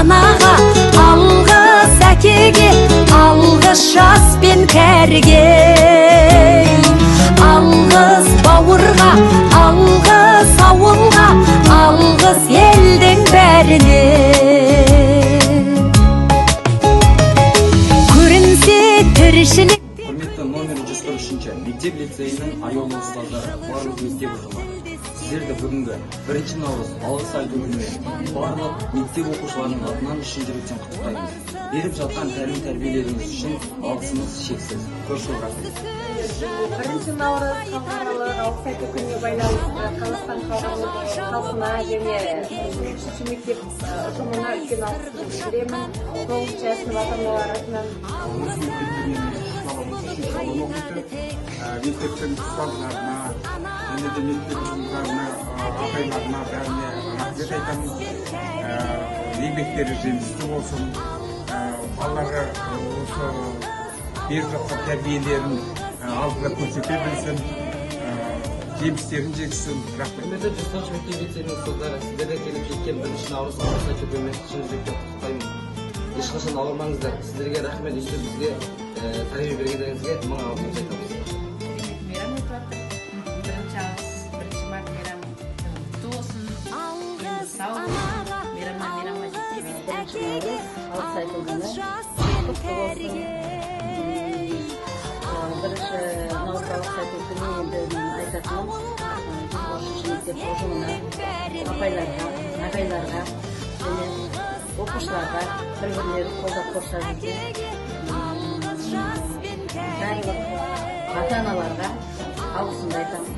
анаға, алғыс әкеге, алғыс жас пен кәріге, алғыс бауырға, алғыс ауылға, алғыс елдің бәріне. Көрінсе тіршілік. Құрметті номер 143 мектеп лицейінің аяулы ұстаздары, барлық мектеп ұжымы, сіздерді бүгінгі 1 наурыз алғыс айту күнімен барлық мектеп оқушыларының атынан шын жүректен құттықтаймыз. Беріп жатқан тәлім тәрбиелеріңіз үшін алғысымыз шексіз. Көп көп рахмет. 1 наурыз халықаралық алғыс айту күніне байланысты Қазақстан халқына және үшінші мектеп ұжымына үлкен алғысымды білдіремін 9 сынып ата аналар атынан. Осы мектепте менің үш балам үшінші балам оқиды. Мектептің ұстаздарына және де мектеп ұжымдарына, ағайларына, бәріне рахмет айтамын. Еңбектері жемісті болсын. Балаларға осы беріп жатқан тәрбиелерін алдыда көрсете білсін, жемістерін жетсін. Рахмет. Құрметті 143 мектеп лицейінің ұстаздары, сіздерге келіп жеткен 1 наурыз алғыс айту күнімен шын жүректен құттықтаймын. Ешқашан ауырмаңыздар. Сіздерге рахмет, өйстіп бізге тәрбие бергендеріңізге мың алғысымызды айтамыз. Керемет мейрам өтіп жатыр. Бірінші алғыс, 1 март мейрамы құтты болсын. Деніңіз сау болып, мейрамнан мейрамға жете беріңіз. 1 наурыз алғыс айту күні құтты болсын. 1 наурыз алғыс айту күні енді мен айтатыным 143 мектеп ұжымына, апайларға, ағайларға және оқушыларға, бір бірлерін қолдап қоршап жүрген барлық ата аналарға алғысымды айтамын.